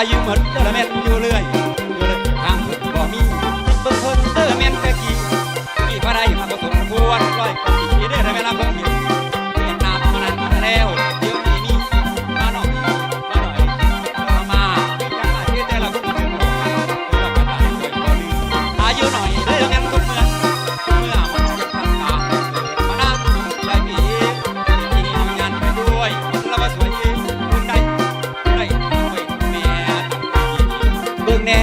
ອາຍຸໝົດເດີລະແມ່ນຢູ່ເລື້ອຍ ຢູ່ເລື້ອຍທາງເພິ່ນບໍ່ມີ ເບິ່ງເພິ່ນເດີແມ່ນແຕ່ກີ້ ມີພະໄດ້ມາກໍສົມຄວນ ຮ້ອຍກວ່າປີເດີລະແມ່ນລະຄົງເຫັນ ເຫັນໜ້າມານານມາແລ້ວ ດຽວນີ້ມີມາໜ້ອຍ ມາໜ້ອຍ ມາ ມີຈັກຫຼາຍເດ ແຕ່ລະຄົນເປັນບໍ່ກັນ ເອີ ກະຕາຍໂດຍບໍ່ລືມ ອາຍຸໜ້ອຍເດີແມ່ນຄົນເມືອງ ເມື່ອມັນເຈັບທັນຕາ ເກີດມານານຫຼາຍປີ ມີງານໄປດ້ວຍ ລະວ່າສວຍເອງ ເພິ່ນໄດ້ ໄດ້ໄປແມ່ນ ເບິ່ງແດ່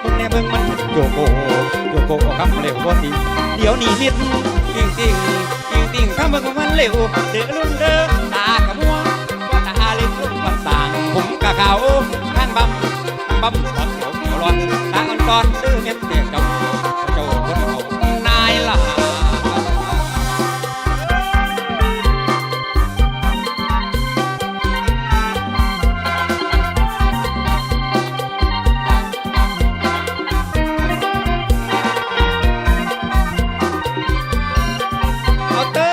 ເບິ່ງແດ່ ເບິ່ງມັນໂຈໂກ ໂຈໂກກໍຄຳເລັວບໍ່ຕິ ດຽວນີ້ມິດ ຕິງຕິງ ຕິງຕິງ ຄຳເບິ່ງມັນເລັວ ເດີລຸນເດີ ຕາກະມົວ ວ່າຕາເລັກລຸນບັນສາງ ຜົມກະຂາວ ທາງບຳ ບຳ ຕອນເຂົາເຂົາລອດ ຕາອ່ອນຕອນ ເດີແມ່ນແຕ່ເຈົ້າ ເຈົ້າຄົນເຂົານາຍຫຼາ ເອົາເຕີ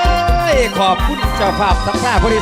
ຍ ຂອບຄຸນເຈົ້າພາບສັດທາບໍລິ